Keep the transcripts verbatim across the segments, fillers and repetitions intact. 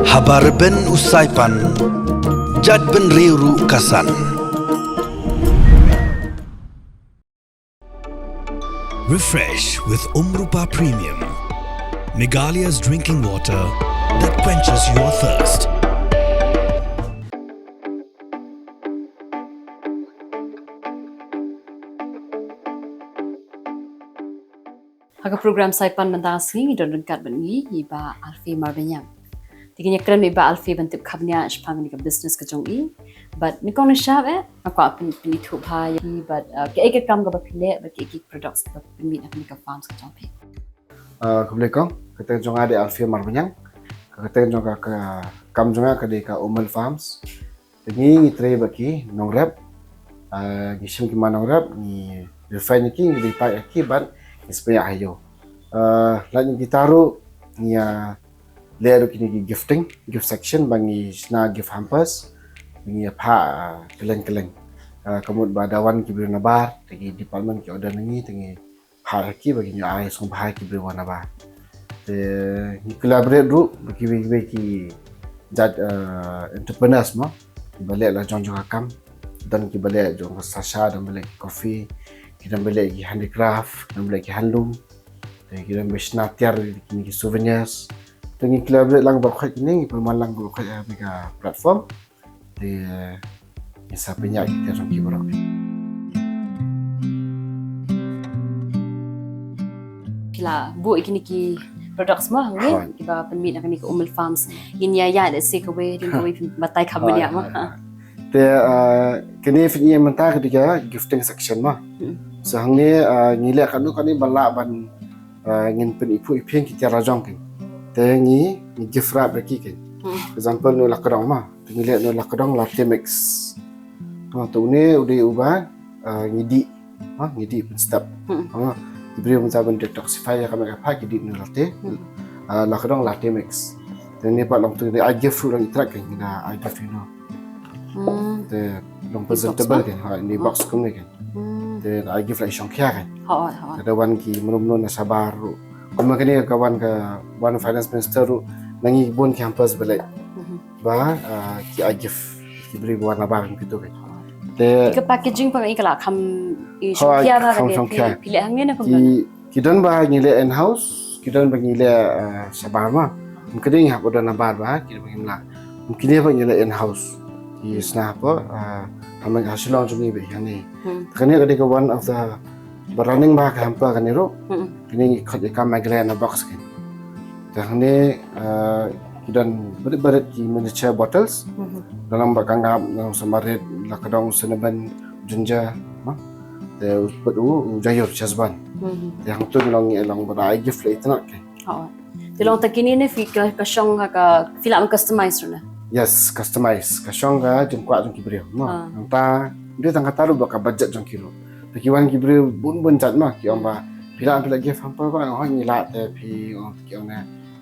Haba rben u saipan, jait bynriew ruh ka san. Refresh with Umrupa Premium, Meghalaya's drinking water that quenches your thirst. Ha ka program Saipan mynta ka sngi ngi don ryngkat bad ngi i Bah Alfie Marbaniang. Te ngin ïakren bad i Bah Alfie ban tip kham bniah shaphang kane ka business ka jong i. Bad nyngkong nyngkong eh, nga kwah pyn, pynithuh bha ïa i bad, uh, kaei ka kam kaba phi leh bad kaei ki products kiba pynmih na kane ka farms ka jong phi. Uh, khublei kong, ka kyrteng jong nga dei Alfie Marbaniang. Ka kyrteng jong ka, ka kam jong nga ka dei ka Umul Farms. Te ngi, ngi trei bad ki nongrep. Ah, ngi shim ki man nongrep, ngi refine ïa ki, ngi repack ïa ki bad ngi spray ha ïew. Ah, lait na kita ruh ngi, ah, leh ruh kine ki gifting, gift section ba ngi shna gift hampers, ngi ïa phah, ah, kylleng kylleng. Ah, ka mut ba da wan ki briew na bar, te ki department ki order na ngi, te ngi phah ha ki ba kin ïoh ai sngewbha ki briew wan na bar. Te ngi collaborate ruh bad kiwei kiwei ki jait, eh, entrepreneurs mo. Kiba leh la jong jong ka kam. Don kiba leh jong ka shisha, don ba leh ki coffee, ki don ba leh ki handicraft, don ba leh ki handloom. Te ki don ba shna tiar kine ki souvenirs. Te ngi collaborate lang baroh khoit kine, ngi pynman lang baroh khoit ha kane ka platform. Te, eh, ngi sa pynïaid ïa ki jong ki baroh. Phi la buh ïa kine ki products mo hangne, hooid, kiba pynmih na kane ka Umul Farms. Ngin ïa ïa leh sa kawei, dang kawei phi batai kham bniah mo. Hooid, hooid. Te, eh, kane phin ïa mynta ka dei ka gifting section mo. Hmm. So hangne, eh, ngi leh kano kano ba lah ban, eh, ngin pyniphuh iphieng ki tiar la jong kein. Te ngi, ngi gift wrap ïa ki kein. Hmm. For example, nu la kdong mo. Te ngi leh nu la kdong latte mix. Ha, te une u dei uba, ah, ngi dih. Ha, ngi dih pynstep. Hmm. Ha, ki briew mynta ban detoxify ïa ka mei ka phah ki dih nu latte. Hmm. Ah, la kdong latte mix. Te ne pat long tu dei ai gift ruh lang i track kein, ngi da ai gift ïa nu. Hmm. Te long presentable kein, ha, ne box kumne kein. Hmm. Te ai gift la i shongkhia kein. Hooid, hooid. Te da wan ki mano mano na shabar ruh. Kumba kane ka wan ka, wan finance minister ruh, na ngi bun ki hampers ba leh. Mhm. Ba, ah, ki ai gift ki briew ba wan na bar kum kito kein. Te ka packaging pat ka la kham i shongkhia ba ka dei, kham shongkhia. Phi leh hangne ne kumno? Ki, ki don ba ngi leh in house, ki don ba ngi leh, ah, shabar mo. Kum kane ngi hap order na bar ba, ki don ba ngim lah. Kum kine ba ngi leh in house. Ki shna hapoh, ah, ha Shillong jong ngi ba hangne. Hmm. Kane ka dei ka one of the ba running ba ka hamper kane ruh. Hmm. Kine ngi khot ïa ka Meghalaya in a box kein. Te hangne, eh, ki don barit barit ki miniature bottles. Hmm. Dalam ba ka ngap, dalam samarit, la kdong, cinnamon, ginger, ha? Te u put u, u jaiur, chasban. Hmm. Te hangtu ngi long, ngi long ba da ai gift la itynnad kein. Hooid. Te long ta kine ne phi ka, ka shong ka, ka phi lah ban customize ruh ne? Yes, customize. Ka shong ka jingkwah jong ki briew mo. Ah. Nangta, dei tang kata ruh ba ka budget jong ki ruh. Te ki wan ki briew bun bun jait mo, ki ong ba phi lah, phi lah gift hamper ba, nga ong ngi lah te phi, ong ki ong ne,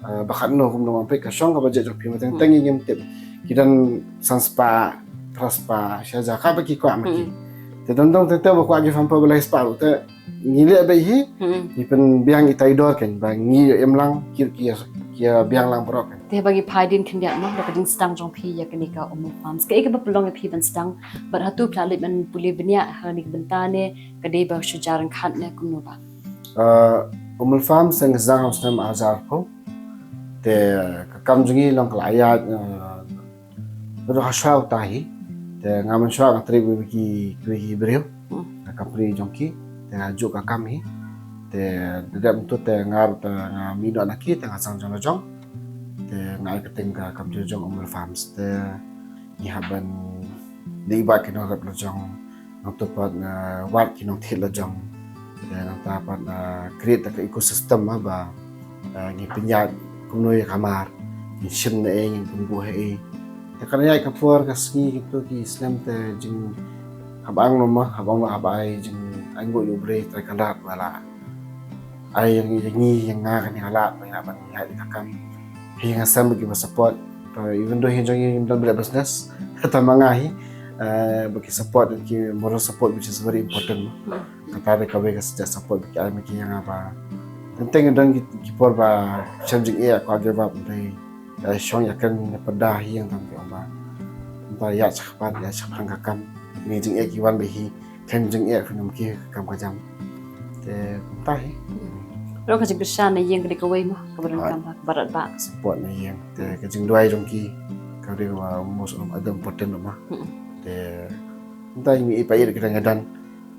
eh, ba katno kumno ong phi, ka shong ka budget jong phi, ma teng teng ngi ngim tip. Ki don san spah, phra spah, shi hajar, kaba ki kwah ma ki. Hmm. Te don don te te ba kwah gift hamper ba lai spah ruh te ngi leh beit hi, hmm, ngi pynbiang ïa i dor kein, ba ngi ïoh im lang, ki, ki, ki ïa biang lang baroh kein. Te ba ngi phai dien khyndiat mo, da ka jingsdang jong phi ïa kane ka Umul Farms. Kaei kaba pynlong ïa phi ban sdang, bad hato phi la leit ban pule bniah ha kane ka bynta ne, ka dei ba shu jar ryngkat ne kumno ba? Uh, Umul Farms ngi sdang ha u snem ar hajar arphew. Te ka kam jong ngi long ka la ïaid, uh, Ruh ha shuwa uta hi, te nga mynshuwa nga trei bad ki, ki, ki briew, hmm, ka company jong ki, te nga juh ka kam hi, te da dep mynta te nga ruh te nga mih noh na ki, te nga sdang jong la jong, te nga ai kyrteng ka company jong Umul Farms, te ngi hap ban leh bad ki nongrep la jong, nangta pat, eh, wad ki nongthied la jong. Te nangta pat, eh, create ka ecosystem, ah, ba, eh, ngi pynïaid kumno ïa ka mar, ngi shim na ei, ngi pynbuh ha ei. Te ka ïaid ka por ka sngi kito ki snem te jing hap ang lum, ah, hap ang lum, hap ai jingainguh ïa u Blei Trai Kynrad ba la ai ïa ngi, ïa ngi, ïa nga kane ka lad ba ngi lah ban ïaid ïa ka kam. Phi, nga sngew ba ki ba support. Even though hi jong ngi ngim don ba leh business, tang ma nga hi, Eh, ba ki support, ki moral support, which is very important. Kata de kawei ka support ba ki ai ma ki ïa nga ba teng teng don ki, ki por ba shem jingeh, kwah give up, dei, eh, shong ïa kan, ïa pyrda hi, ïa tang ki ong ba, ba ïa shah pat, ïa shah pang ka kam. Ni jingeh ki wan ba hi, kan jingeh phi nym ki kam ka jam. Te kumta hi. Ruh ka jingkyrshan na ïing ka dei kawei mo, kaba donkam ba, kaba radbah. Support na ïing. Te ka jingduwai jong ki ka dei kaba most of the important mo. Te kumta hi, i pa i ka dang don.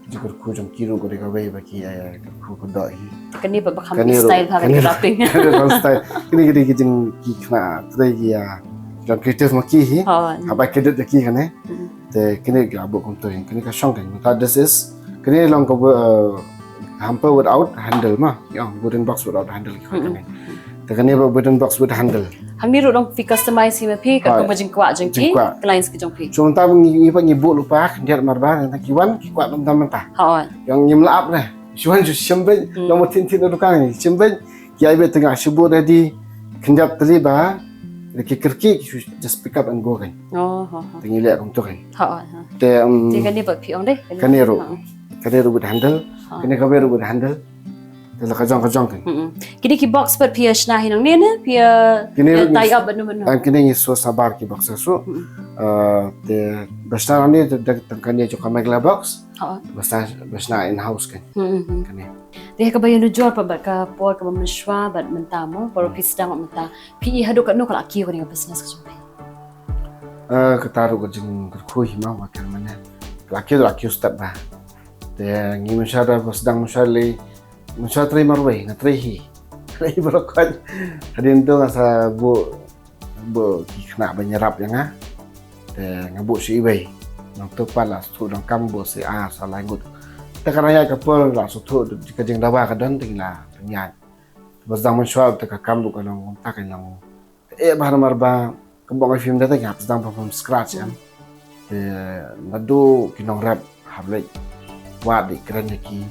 Ka jingkyrkhu jong ki ruh ka dei kawei ba ki, eh, kyrkhu ka doh hi. Kane ba, ba kham style ha ka wrapping. Kane ba style. Kane ka dei ka jing ki khynnah trei ki, ah, jong creative ma ki hi. Haba ki dei ki kane. Te kine ki la buh kumto hi, kine ka shong kan. Mynta this is, kine long ka, uh, hamper without handle mo. Ïa, wooden box without handle ki khot kane. Te kane ba wooden box with handle. Hangne ruh dang phi customize hi ma phi, katkum ka jingkwah jong ki, clients ki jong phi. So mynta ngi, ngi pat ngi buh lypa khyndiat marba, nangta ki wan ki kwah mynta mynta. Hooid. Ïa ngim lah ap ne. Shu wan shu shim beit, long ba thin thin na dukan ngi shim beit. Ki ai beit tang shu buh ready, khyndiat tylli ba, da ki kyrkieh ki shu just pick up and go kan. Oh, ha, ha. Te ngi leh kumto kan. Ha, ha. Te, um, te kane ba phi ong dei, kane ruh. Ha. Kane ruh with handle. Ha. Kane kawei ruh with handle. Te la ka jong ka jong kan. Kine ki box pat phi ïa shna hi nangne ne, phi ïa tie up bad no bad no. Kine ngi sew shabar ki box shuh. Uh, te ba shna nangne te, te, tang kane jong ka Meghalaya box. Ha. Ba shna, ba shna in house kan. Kane. Te ha kaba ïanujor pat bad ka por kaba mynshuwa bad mynta mo, por ba phi sdang bad mynta, phi i haduh katno ka la kiew kane ka business ka jong phi? Eh, kata ruh ka jingkyrkhu hi mo, wat kane mane. Ka la kiew, la kiew step ba. Te ngi mynshuwa da ba sdang mynshuwa lei, mynshuwa trei marwei, nga trei hi. Trei baroh khoit. Hadien to nga sa buh buh ki khynnah ban ïarap ïa nga. Te nga buh sha iwei. Nangta pat la shu donkam buh sha ar sha lai ngut. Te ka dang ïaid ka por la shu, ka jingdawa ka don te ngi la pynïaid. Ba sdang mynshuwa te ka kam ruh ka long kumta ka long. Eh, ba namar ba ka bong ka film da te ngi hap sdang ba from scratch em. Te naduh ki nongrep hap leit wad, dei kren ïa ki,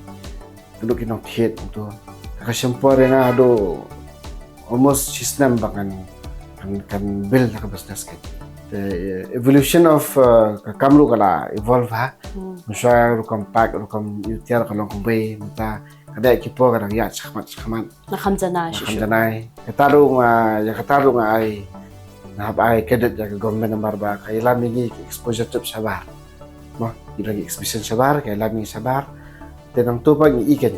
naduh ki nongthied kumto. Ka shim por ïa nga haduh almost shi snem ba ngan, ngan, ngan build ka business kan. Te evolution of, uh, ka kam ruh ka la evolve ha. Mynshuwa rukom pack, rukom ïutiar ka long kumwei, mynta ka dei ki por ka dang ïaid shakhmat shakhmat. Nga kham janai shuh shuh. Nga kham janai. Kata ruh nga, ïa kata ruh nga ai, nga hap ai credit ïa ka government namar ba ka ïalam ïa ngi ki exposure trip shabar. Mo, ki dang exhibition shabar, ka ïalam ïa ngi shabar. Te nangta pat ngi i kan.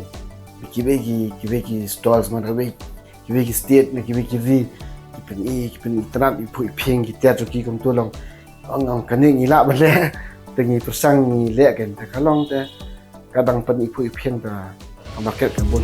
Kiwei ki, kiwei ki stalls man kiwei, kiwei ki state ne kiwei ki ri. Ki pyni, ki pyni itynnad, iphuh iphieng ki tiar jong ki kumto long. Ong ong kane ngi lah ban leh. Te ngi pyrshang ngi leh kan, te ka long te ka dang pyni iphuh iphieng ta ka market ka bun.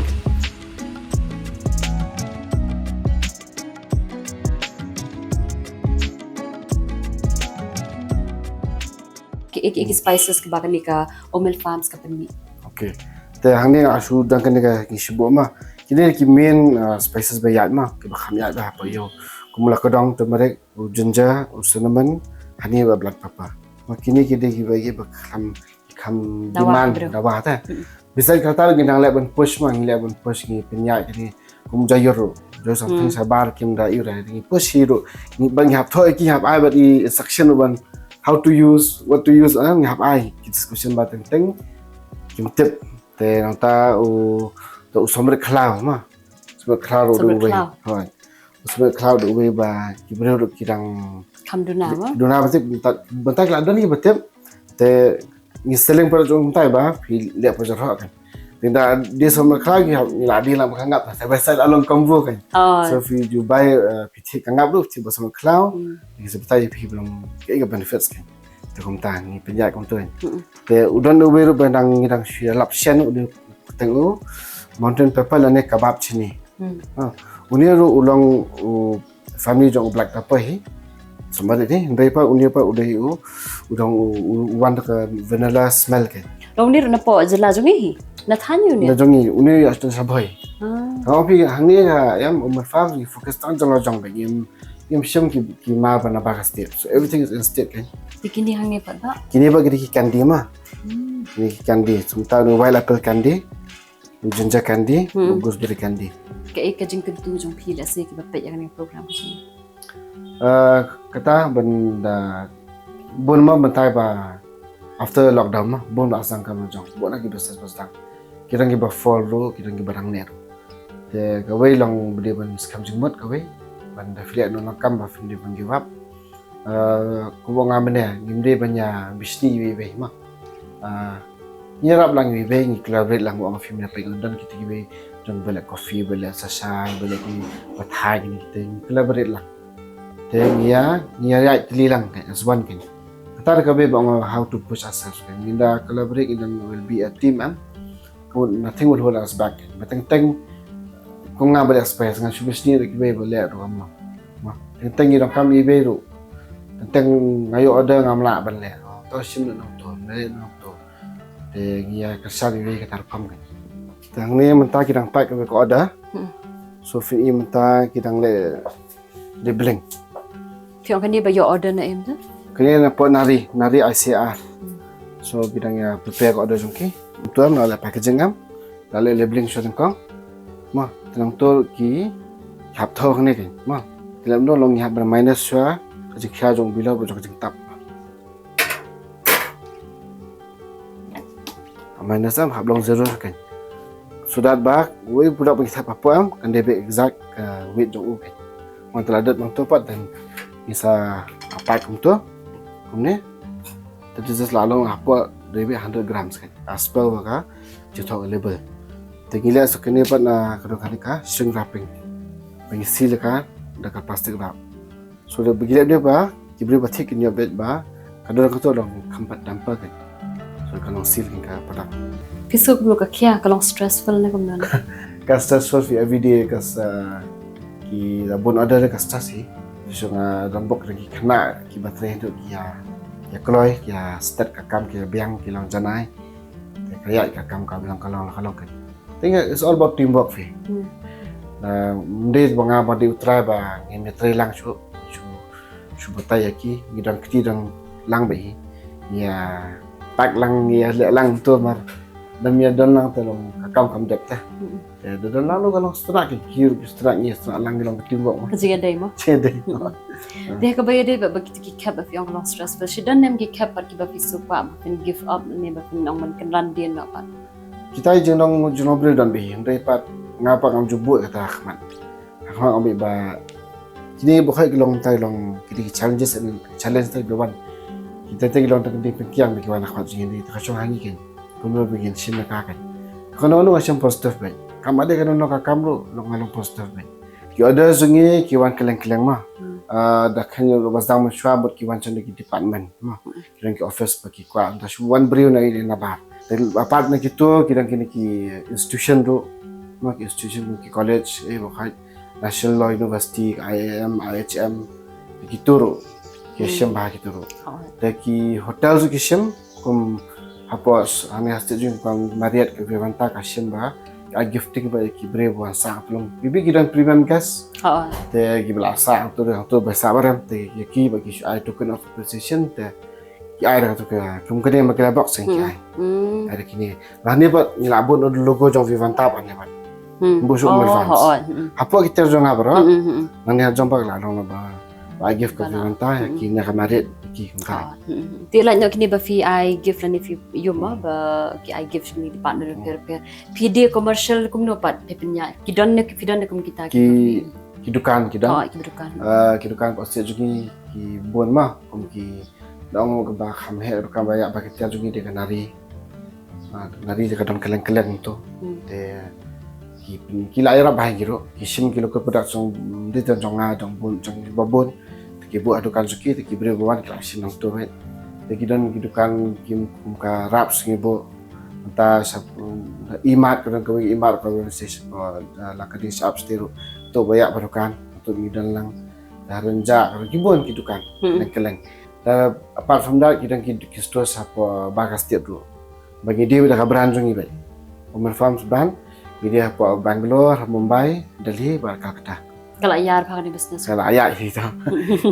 Ki, ki, ki spices kiba kane ka Omel Farms ka pynmih. Okay. Te hangne nga shu dang kane ka ngi shu buh ma. Kine ki main, uh, spices ba ïaid ma, kiba kham ïaid ba ha Paiaw. Kum la ka dong, turmeric, u ginger, u cinnamon, honey bad black pepper. Ma kine ki dei kiba, kiba kham kham demand dawa te. Beside kata ngi dang leh ban push ma, ngi leh ban push, ngi pynïaid kine kum jaiur ruh. Jaiur something shabar kim da ïoh re, ngi push hi ruh. Ngi ban ngi hap thoh ki hap ai bad i instruction ruh ban how to use, what to use, ah, ngi hap ai ki description ba teng teng kim tip. Te nangta u, te u somrit khlaw ma. Somrit khlaw ruh u dei uwei. Hooid. U somrit khlaw u dei uwei ba ki briew ruh ki dang kham duna ma. Duna ba tip, bynta, bynta ki la don kiba tip. Te ngi selling product jong kumta ba phi leh pajor hok kan. Te da dei somrit khlaw ki hap ngi la dei lang ba ka ngap, te ba sa la long combo kan. Oh. So phi ju bai, eh, phi thied ka ngap ruh, thied ba somrit khlaw. Ngi sa batai phi ba long ka, ka benefits kan. Te kumta ngi pynïaid kumta kan. Te u don uwei ruh ba dang ngi dang shu ïalap shen, u dei kyrteng u mountain pepper lane kabab chili. Ha, une ruh u long u family jong u black pepper hi. Symbai hi, hynrei pat une pat u dei u, u dang u, u wan da ka vanilla smell kan. Long une ruh na poh jylla jong ngi hi. Na thaiñ une. Na jong ngi, une ïa sa bhoi. Ah. Ka ong phi hangne ha, ïa, Omel Farm ngi focus tang jong la jong ba ngim, ngim shim ki, ki ma ba na ba ka state. So everything is in state kan. Te kine hangne pat ba? Kine ba ki dei ki candy ma. Hmm. Kine ki candy. Sumta une wild apple candy. Ginger candy, hmm, gooseberry candy. Kaei ka jingkyntu jong phi lehse kiba peit ïa kane ka program ka jong ngi? Ah, kata ban da Bun ma mynta ba after lockdown ma bun ba sdang kam jong. Bun na ki business ba sdang. Ki dang ki ba fall ruh, ki dang ki ba dang neh ruh. Te kawei long ba dei ban skhem jingmut kawei. Ban da phi leh noh kam ba phin dei ban give up. Uh, kumba nga mynne ngim dei ban ïa bishni iwei iwei ma. Uh, ngi ïarap lang iwei iwei, ngi collaborate lang, ba ong phi mynne peit don kita kiwei jong ba leh coffee, ba leh sachet, ba leh ki pathai, kine kita ngi collaborate lang. Te ngi ïa, ngi ïa ïaid tylli lang ka, as one ka. Kata ka ba ong how to push ourselves ka. Ngi da collaborate, ngi da will be a team, and nothing will hold us back. Ba teng teng kum nga ba leh space, nga shu bishni da kiwei ba leh ruh ma. Ma, teng teng ngi donkam iwei ruh. Teng teng nga ïoh order ngam lah ban leh. To shim noh to, leh noh to. Te ngi ïa kyrshan iwei kata rukom ka. Te hangne mynta ki dang pack ka order. Hmm. So phin i mynta ki dang leh labeling. Phi ong kane ba ïoh order na em tu? Kane na pdeng Nari, Nari I C R. Hmm. So ki dang ïa prepare ka order jong ki. Tuan la leh packaging am. La leh labeling shuwa nyngkong. Ma, te nangta ki hap thoh kane kein. Ma, te lem don long ngi hap ban minus shuwa ka jingkhia jong u bilor bad jong ka jingtap. Minus am hap long zero kein. So that ba wei product ba ngi thep hapoh am kan dei beit exact ka weight jong u kein. Ma, te la dep nangta pat, then ngi sa pack kumta. Kumne. Te just la long hapoh dei beit hundred grams kein. As per ka jingthoh label. Te ngi leh sa kane pat na ka dei kane ka shrink wrapping. Ba ngi seal ka da ka plastic wrap. So da ba ngi leh dei ba ki briew ba thik kin ïoh beit ba ka dei ka to long kham pat damper kein. So ka long seal kein ka product. Phi suk kumno ka khia, ka long stressful ne kumno? Ka stressful phi everyday ka sa ki la bun order ka stress hi. Phi suk nga dang bok da ki khynnah ki ba trei haduh ki ïa, ïa kloi, ki ïa start ka kam, ki ïa biang, ki long janai. Te ka ïaid ka kam ka biang ka long, ka long kein. Thing is, it's all about teamwork phi. Hmm. Na, ym dei ba nga ba dei u trai ba ngim ïa trei lang shuh, shu, shu batai ïa ki, ngi dang kti dang lang beit hi. Ngi ïa pack lang, ngi ïa leh lang to mar. Dang ïa don lang te long ka kam kam dep te. Hmm. Te da don lang ruh ka long sngewtynnat ki, ki ruh ki sngewtynnat, ngi sngewtynnat lang, ngi long ka teamwork ma. Ka jingïadei ma. Jingïadei ma. Hmm. Te kaba ïadei bad, bad kita ki khep ba phi ong ka long stressful. Shi don ne em ki khep pat kiba phi sngewkwah ba phin give up ne ba phin ong ban kynran dien noh pat? Kita ki jinglong, jinglong briew don beit hi, hynrei pat nga pat ngam ju buh kata ha khmat. Ha khmat nga ong beit ba kine ba hoi ki long, kita ki long, kita ki challenges and challenge, kita ki wan. Kita, kita ki long, kita ki dei pynkiang ba ki wan ha khmat jong ngi, kita ka shong ha ngi kein. Kumno ba ngin shim na ka kein. Kano kano nga shim positive beit. Kam dei kano kano ka kam ruh, long, nga long positive beit. Ki order jong ngi ki wan kylleng kylleng ma. Hmm. Ah, da kane ruh ba sdang mynshuwa bad ki wan sha ki department ma. Hmm. Ki dang ki office ba ki kwah, da shu wan briew na ïing na bar. Apart na kito, ki dang kine ki institution ruh, ma, ki institution, ki college, eh, ba hoi, National Law University, I I M, I H M, kito ruh ki Hmm. shim bha, kito ruh. Oh. Da ki hotel ruh ki shim, kum hapoh s-, hangne ha state jong ngi kum Marriott, ka Vivanta ka shim bha, ka gifting bha ïa ki briew ba wan sah ha Pylung. Maybe ki don premium guest. Oh. Te ki ba la sah hangto, hangto ba sah barim, te ïa ki ba ki shu ai token of appreciation, te ki ai da kato ka, kum kane ma ki la box ki Hmm. ai. Hmm. Ai da kine. Lane pat ngi la bud logo jong Vivanta pat ne pat. Hmm. Bud shuh Oh, Umar Farms. Oh, oh, hmm. Hapoh ki tiar jong nga baroh. Hmm, hmm, hmm. Lane ha jong pat la long la ba, ba ai gift ka Ba la. Vivanta, Hmm. ki na ka Marriott, ki kumta. Oh, hmm, hmm. Te lait noh kine ba phi ai gift lane phi ïoh ma, Hmm. ba ki ai gift kine ki partner Hmm. pher pher. Phi dei commercial kumno pat phi pynïaid? Ki don ne, phi don ne kum kita Ki, ki ki dukan, ki don. Oh, ki dukan. Ah, ki dukan pat state jong ngi ki bun ma, kum ki Dang kaba kham heh ruh kaba ïa ba ki tiar jong ngi dei ka Nari. Ah, Nari dei ka don kylleng kylleng to. Hmm. Te ki, ki la ïarap bha ïa ki ruh, ki shim ki local products jong, dei don jong nga, jong bun, jong ngi ba bun. Te ki buh ha dukan jong ki, te ki briew ba wan ki la shim nangto beit. Te ki don ki dukan ki kum ka wraps ngi buh. Mynta sa, um, E-Mart ka don kawei, E-Mart ka don station, uh, la ka dei sa upstairs ruh. To ba ïa ba dukan, to ngi don lang. Da Rynjah ka don ki bun ki dukan. Hmm. Kylleng kylleng. Da, apart from that, ki don ki, ki store hapoh baroh ka state ruh. Ba ngi dei da ka brand jong ngi beit. Umar Farms brand, ngi dei hapoh Bangalore, Mumbai, Delhi, bad Calcutta. Ka la ïaid bha kane business. Ka la ïaid hi to.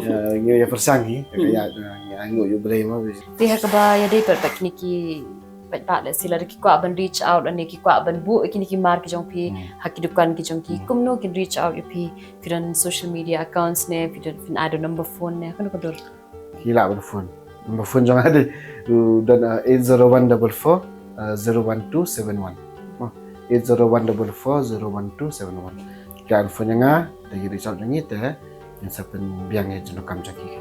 Eh, ngi ïa pyrshang hi, ka Hmm. ïaid, eh, ngi ainguh ïa U Blei mo. Te ha kaba ïadei bad, bad kine ki, bad, bad, lehse lada ki kwah ban reach out, lane ki kwah ban buh kine ki mar ki jong phi, Hmm. ha ki dukan ki jong ki, Hmm. kumno kin reach out ïa phi, phi don social media accounts ne, phi don, phin ai da u number phone ne, kano ka dur? Ki lah ban phone. Number phone jong nga dei u don, uh, eight zero one double four, uh, zero one two seven one. Oh, eight zero one double four zero one two seven one. Kan phone ïa nga, te ki reach out jong ngi te ngin sa pynbiang ïa jingdonkam jong ki.